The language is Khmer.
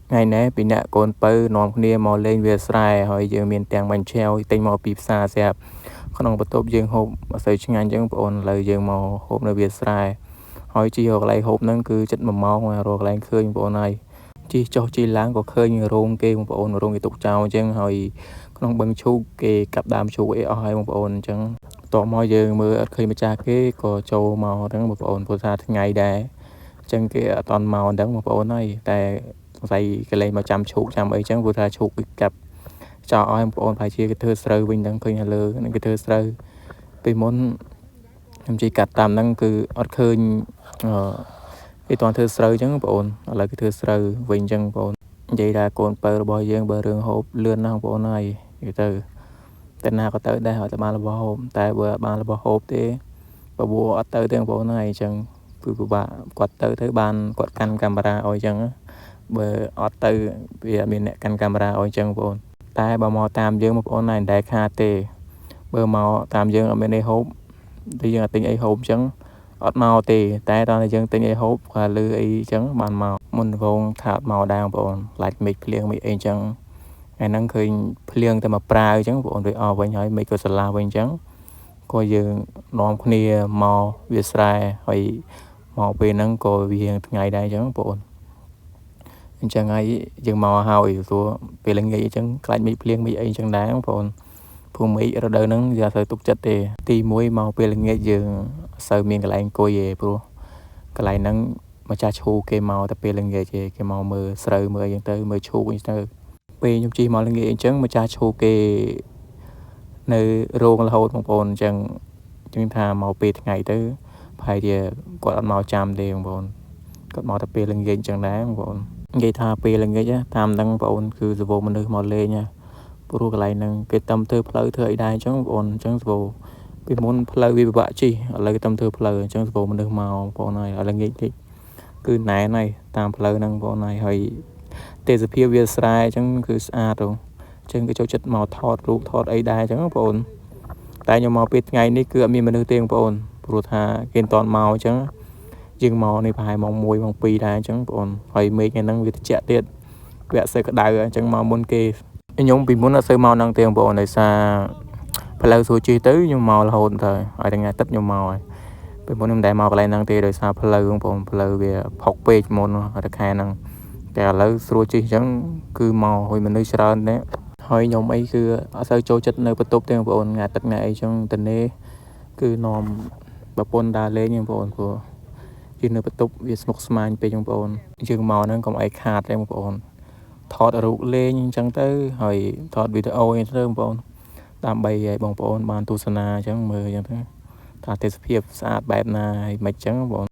ថ្ងៃនេះពីអ្នកកូនពៅនាំគ្នាមកលេងវាលស្រែហើយយើងមានទាំងបាញ់ឆែវទិញមកពីផ្សារស្រាប់ក្នុងបន្ទប់យើងហូបអត់សូវឆ្ងាញ់អញ្ចឹងបងប្អូនឥឡូវយើងមកហូបនៅវាលស្រែហើយជិះរកកន្លែងហូបហ្នឹងគឺជិត1ម៉ោងរកកន្លែងឃើញបងប្អូនហើយជិះចុះជិះឡើងក៏ឃើញរោងគេបងប្អូនរោងគេទុកចោលអញ្ចឹងហើយក្នុងបឹងឈូកគេកាប់ដើមឈូកអីអស់ហើយបងប្អូនអញ្ចឹងបន្ទាប់មកយើងមើលអត់ឃើញម្ចាស់គេក៏ចូលមកហ្នឹងបងប្អូនព្រោះថាថ្ងៃដែរអញ្ចឹងគេអត់តន់មកហ្នឹងបងប្អូនហើយតែសង្ស័យកលែងមកចាំឈូកចាំអីចឹងព្រោះថាឈូកគេកាប់ចោលឲ្យបងប្អូនប្រហែលជាគេធ្វើស្រូវវិញហ្នឹងឃើញនៅលើហ្នឹងគេធ្វើស្រូវពីមុនខ្ញុំជិះកាត់តាមហ្នឹងគឺអត់ឃើញអឺគេតន់ធ្វើស្រូវចឹងបងប្អូនឥឡូវគេធ្វើស្រូវវិញចឹងបងប្អូននិយាយថាកូនពៅរបស់យើងបើរឿងហូបលឿនណាស់បងប្អូនហើយនិយាយទៅតែណាក៏ទៅដែរឲ្យតែបានរបស់ហូបតែបើអត់បានរបស់ហូបទេបបួអត់ទៅទេបងប្អូនហើយអញ្ចឹងគឺពិបាកគាត់ទៅទៅបានគាត់កាន់កាមេរ៉ាឲ្យអញ្ចឹងបើអត់ទៅវាអត់មានអ្នកកាន់កាមេរ៉ាឲ្យអញ្ចឹងបងប្អូនតែបើមកតាមយើងបងប្អូនណាមិនដែលខាតទេបើមកតាមយើងអត់មានអីហូបតែយើងអត់ទិញអីហូបអញ្ចឹងអត់មកទេតែដល់តែយើងទិញអីហូបគាត់លឺអីអញ្ចឹងបានមកមុនដំបូងថាអត់មកដែរបងប្អូនខ្លាចមេឃភ្លៀងមេឃអីអញ្ចឹងថ្ងៃហ្នឹងឃើញភ្លៀងតែមកប្រាវអញ្ចឹងបងប្អូនវាអស់វិញហើយមេឃក៏ស្រឡះវិញអញ្ចឹងក៏យើងនាំគ្នាមកវាស្រែហើយមកពេលហ្នឹងក៏វារៀងថ្ងៃដែរអញ្ចឹងបងប្អូនអញ្ចឹងហើយយើងមកហើយព្រោះពេលល្ងាចអញ្ចឹងខ្លាចមេឃភ្លៀងមេឃអីអញ្ចឹងដែរបងប្អូនព្រោះមេឃរដូវហ្នឹងយើងអត់សូវទុកចិត្តទេទី1មកពេលល្ងាចយើងអត់សូវមានកន្លែងអង្គុយទេព្រោះកន្លែងហ្នឹងម្ចាស់ឈូគេមកតែពេលល្ងាចទេគេមកមើលស្រូវមើលអីចឹងទៅមើលឈូកអីទៅពេលខ្ញុំជិះមកល្ងាចអញ្ចឹងម្ចាស់ឈូគេនៅរោងរហូតបងប្អូនអញ្ចឹងចឹងថាមកពេលថ្ងៃទៅប្រហែលជាគាត់អត់មកចាំទេបងប្អូនគាត់មកតែពេលល្ងាចអញ្ចឹងដែរបងប្អូននិយាយថាពេលល្ងាចតាមហ្នឹងបងប្អូនគឺសវោមនុស្សមកលេងណាព្រោះកន្លែងហ្នឹងគេតំធ្វើផ្លូវធ្វើអីដែរអញ្ចឹងបងប្អូនអញ្ចឹងសវោពីមុនផ្លូវវាពិបាកជិះឥឡូវគេតំធ្វើផ្លូវអញ្ចឹងសវោមនុស្សមកបងប្អូនហើយឥឡូវងាកតិចគឺណែនហើយតាមផ្លូវហ្នឹងបងប្អូនហើយហើយទេសភាពវាស្រែអញ្ចឹងគឺស្អាតហ៎អញ្ចឹងគេចូលចិត្តមកថតរូបថតអីដែរអញ្ចឹងបងប្អូនតែខ្ញុំមកពេលថ្ងៃនេះគឺអត់មានមនុស្សទេបងប្អូនព្រោះថាគេមិនតាន់មកអញ្ចឹងយើងមកនេះប្រហែលម៉ោង1ម៉ោង2ដែរអញ្ចឹងបងប្អូនហើយមេឃថ្ងៃហ្នឹងវាត្រជាក់ទៀតវាអត់សូវក្តៅអញ្ចឹងមកមុនគេខ្ញុំពីមុនអត់សូវមកហ្នឹងទេបងប្អូនដោយសារផ្លូវស្រួលជិះទៅខ្ញុំមករហូតទៅហើយថ្ងៃអាទិត្យខ្ញុំមកហើយពីមុនខ្ញុំមិនដែលមកកន្លែងហ្នឹងទេដោយសារផ្លូវបងប្អូនផ្លូវវាផុកពេកមុនតែខែហ្នឹងតែឥឡូវស្រួលជិះអញ្ចឹងគឺមកហើយមនុស្សច្រើនណាស់ហើយខ្ញុំអីគឺអត់សូវចូលចិត្តនៅបន្ទប់ទេបងប្អូនថ្ងៃអាទិត្យថ្ងៃអីចឹងទៅនេះគឺនាំប្រពន្ធដើរលេងបងប្អូនព្រោះយើងនៅបន្ទប់វាស្មុគស្មាញពេកបងប្អូនយើងមកហ្នឹងកុំអីខាតទេបងប្អូនថតរូបលេងអញ្ចឹងទៅហើយថតវីដេអូអីទៅបងប្អូនដើម្បីឲ្យបងប្អូនបានទស្សនាអញ្ចឹងមើលអញ្ចឹងទៅថាទេសភាពស្អាតបែបណាហើយមិនអញ្ចឹងបងប្អូន។